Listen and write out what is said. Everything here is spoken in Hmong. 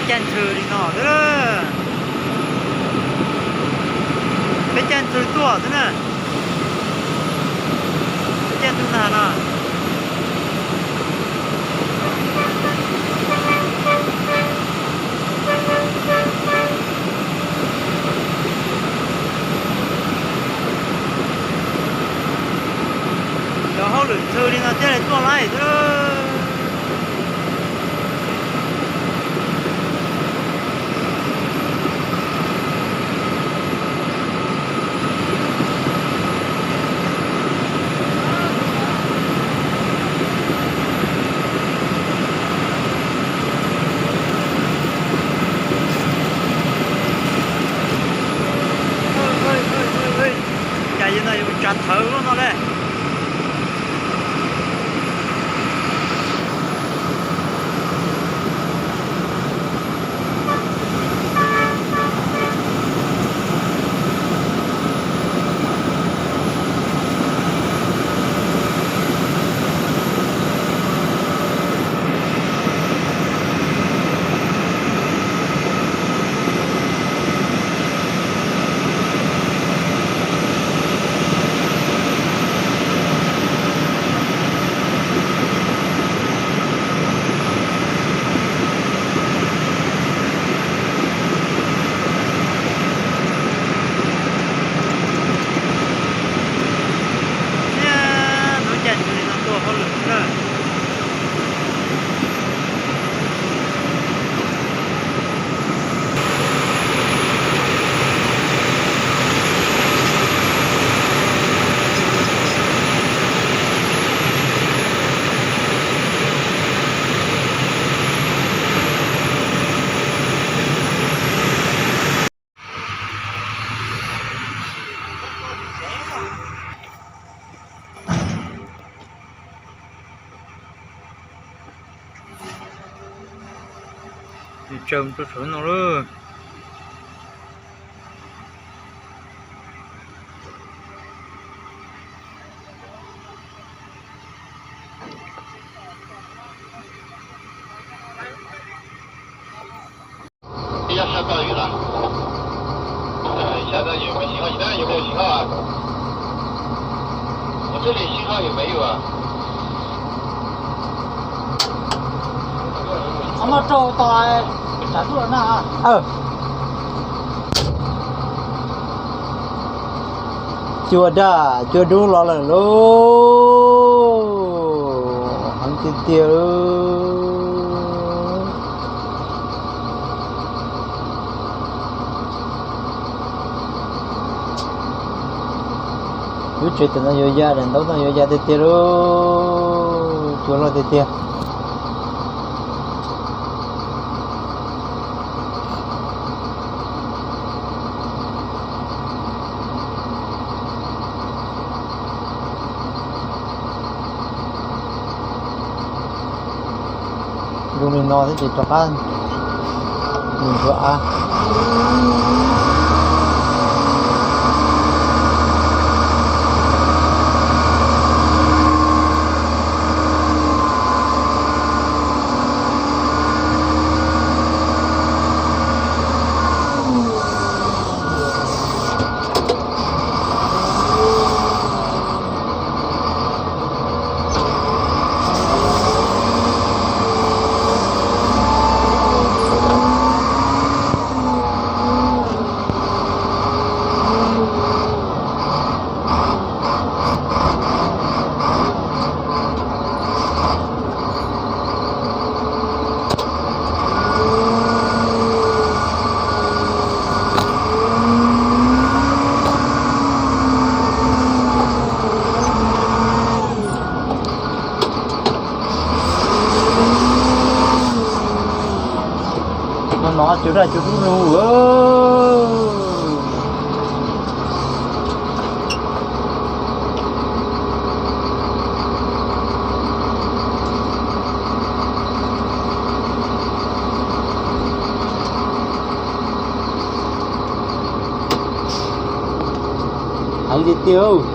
Caij ntxhw li no xwb na. Peb caij ntxhw tuaj xwb na. Peb caij ntxhw nag no. Cov hauj lwm ntxhw li no thiaj li tuaj laij xwb. Cas yog no yuav tsav thawv lub no le. Niaj hnub caij ntxhw li no tuaj hauj lwm xwb na. Tsaws rau saum no lawm. Yog 下大雨了，下大雨没信号，你那有没有信号啊？我这里信号也没有啊。Qhov muaj rau tau, tsam tuaj na. Cua daj cua dub los lawm lauj, heev tiag tiag. Lub tsev tam no yuav ya, daim ntaub no yuav ya tiag tiag lauj, cua loj tiag tiag. Zoo li no thiab ces rov qab mus ntxuav av. No no cua daj cua dub lug. Heev tiag tiag.